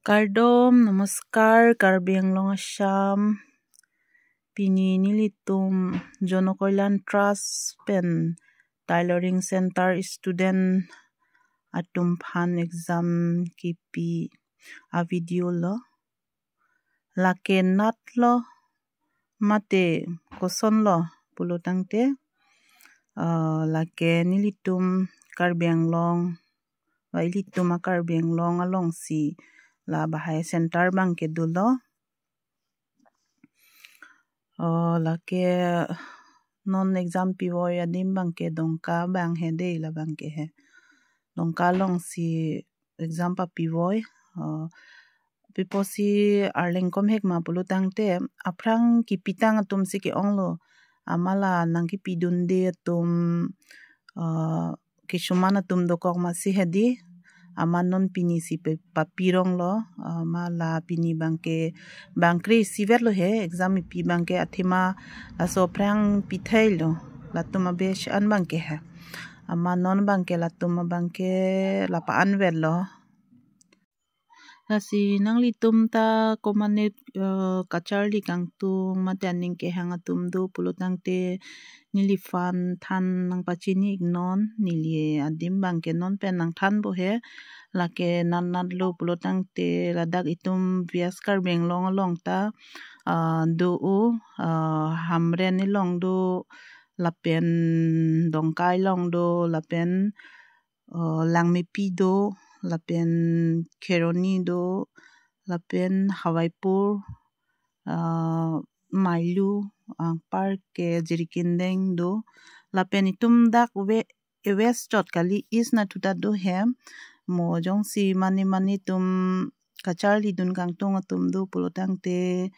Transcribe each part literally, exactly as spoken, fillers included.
Kardom, namaskar, Karbi Anglong Assam. Pini nelitum Jono Kalyan Trust pen Tailoring Center student atum aphan exam kipi a-video lo. Lake NEET lo, mate koson lo pulo tangte, ah, lake nelitum Karbi Anglong, ba ilitum a-Karbi Anglong alongsi la bahai center abangke dolo. Oh, lake non exam pivoi adim abangke Dongka abang he dei, la abangke he. Dongka alongsi exam papivoi. Oh, pi apotsi arleng komhek ma pulo tangte, aphrang kipitang atumsi ke-onglo. Amat la nangkipidunde atum, ah, kisuman atum dokok masi hedi, amat non pinisi pe-, papironglo, ah, amat la pini abangke bangkre isivet lo he, exam ipi abangke athema laso aphrang pithai lo, latum a-batch an abangke he. Amat non abangke latum abangke la pa-anvet lo. Lasi nanglitum ta komatne, eh, kacharli kangtung mate aning kehang atum do pulo tangte neliphan than nangpachini iknon, neli adim abangke non pen nangthanpo he. Lake NEET NEET lo pulo tangte ladak itum West Karbi Anglong along ta, ah, do-o, ah, Hamren along do, lapen Dongka along do, lapen uh, Langmepi do, lapen Kheroni do, lapen Hawaipur, uh, Mailu, anparke Jirikindeng do, lapen itum dak we-, West chot kali, East nathu ta do he. Mo jongsi mane mane atum kacharlidun kangtung atum do pulo tangte,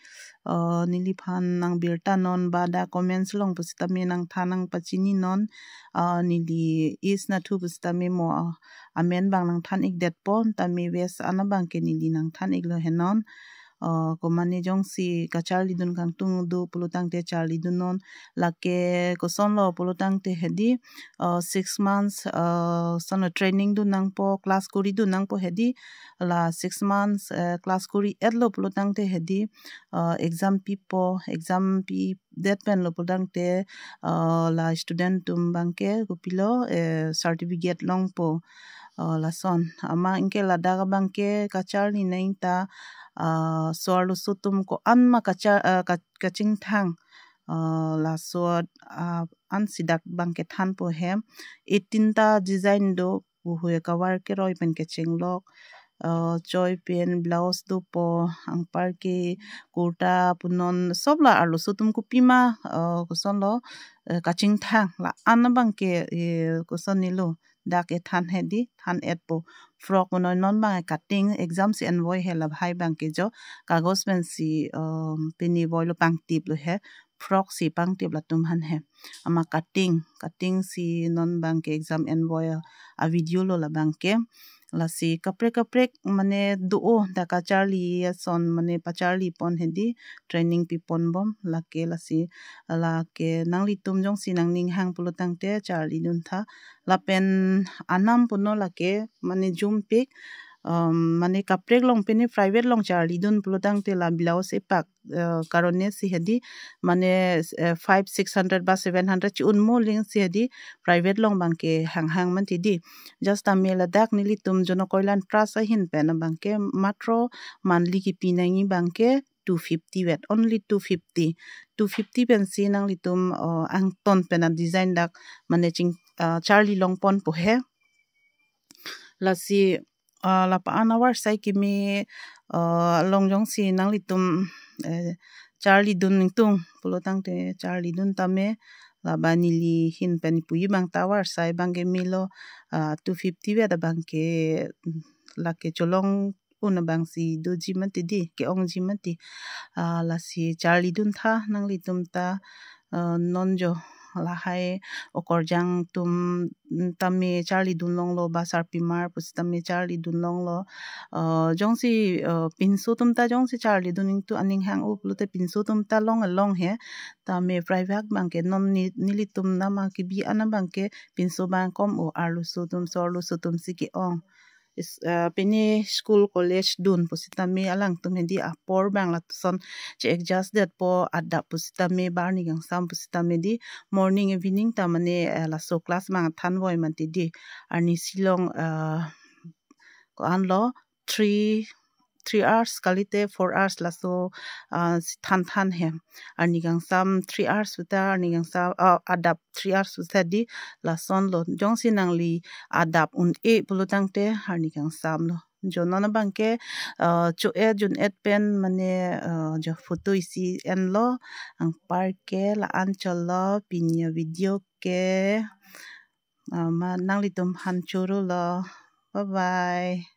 uh, neliphan nangbirta non ba dak comments along pusitame nangthan nangpachini non, uh, neli East nathu pusitame mo, uh, amen abang nangthan ikdetpo, tame West an abangke neli nangthan iklo he non. Uh, komatne jongsi kacharlidun kangtung do pulo tangte charlidun non, lake koson lo pulo tangte hedi, uh, six months, uh, sono training dun nangpo, class kori dun nangpo hedi, la six months, eh, class kori-et lo pulo tangte hedi, eh, exam pipo, exam pidet pen lo pulo tangte, eh, la student atum abangke kopilo, eh, certificate longpo, eh, lason. Amat anke ladak abangke kacharli nangta, eh, so-arloso atum ko-an ma kachar-, eh, ka-, kachingthang, eh, laso, ah, ansi dak abangke thanpo he. Eighteen ta design do, puhui kavar keroi pen kechenglok, uh, choi pen blouse dopo, anparke kurta punon, sob la arloso atum kopima, uh, koson lo, uh, kachingthang la-an abangke, eh, koson nelo dak ethan hedi, than-etpo. Frock punon non abang cutting, exam si envoi he, la bahai abangke jo kagos pensi, um, pini voilo, pangtip lo he, frock si pangtip latum aphan he. Amat cutting, cutting si non abangke exam envoi a-video lo la abangke. Lasi kaprek kaprek mane do-o, dak kacharli ason mane pacharlipon hedi, training piponbom lake. Lasi lake nanglitum jongsi nangning hang pulo tangte charlidun tha. Lapen anam puno lake mane jumpik, um, mane kaprek along pine private along charlidun pulo tangte la blouse epak, uh, karone si hedi, mane, uh, five, six hundred ba seven hundred chi-un mo ling si hedi, private along abangke hanghang mati di. Just tame ladak nelitum Jono Kalyan Trust ahin pen abangke matro monthly kipi nangji abangke two fifty vet, only two fifty. Two fifty pensi nanglitum, uh, angton pen a-design dak mane ching, uh, charli longponpo he. Lasi, ah, lapu-an avarsai kimi, ah, along jongsi nanglitum, eh, charlidun ingtung pulo tangte charlidun tame, laba neli ahin pen puji abang ta avarsai abangke melo, ah, two fifty vet abangke, mm, lake cholong un abangsi doji mati di, ke-ongji mati. Ah, lasi charlidun tha nanglitum ta, ah, non jo lahai okorjang atum, mm, tame charlidun longlo, ba sarpimar pusitame charlidun longlo. Ah, jongsi, ah, pinso atum ta jongsi charlidun ingtung aning hang-o pulote pinso atum ta long along he. Tame private abangke non ni-, nelitum nama kibi an abangke pinso abang kom-o, arloso atum, so-arloso atum si ke-ong. Is, uh, pini school college dun pusitame alangtum hedi apor bang lason che-adjust detpo adap pusitame ba arni kangsam pusitame di morning evening ta mane, uh, laso class mang thanvoi mati di arnisi along, uh, ko-anlo three three hours kalite four hours laso, uh, si than than he. Arni kangsam three hours puta arni kangsam, uh, adap three hours puta di lasonlo. Jongsi nangli adap un-e pulo tangte arni kangsamlo. Jo non abangke, uh, cho-e jun-et pen mane, uh, jo photo isi enlo, anparke la-an cholo pini avideo ke, uh, ma nanglitum aphan chorolo. Bye bye.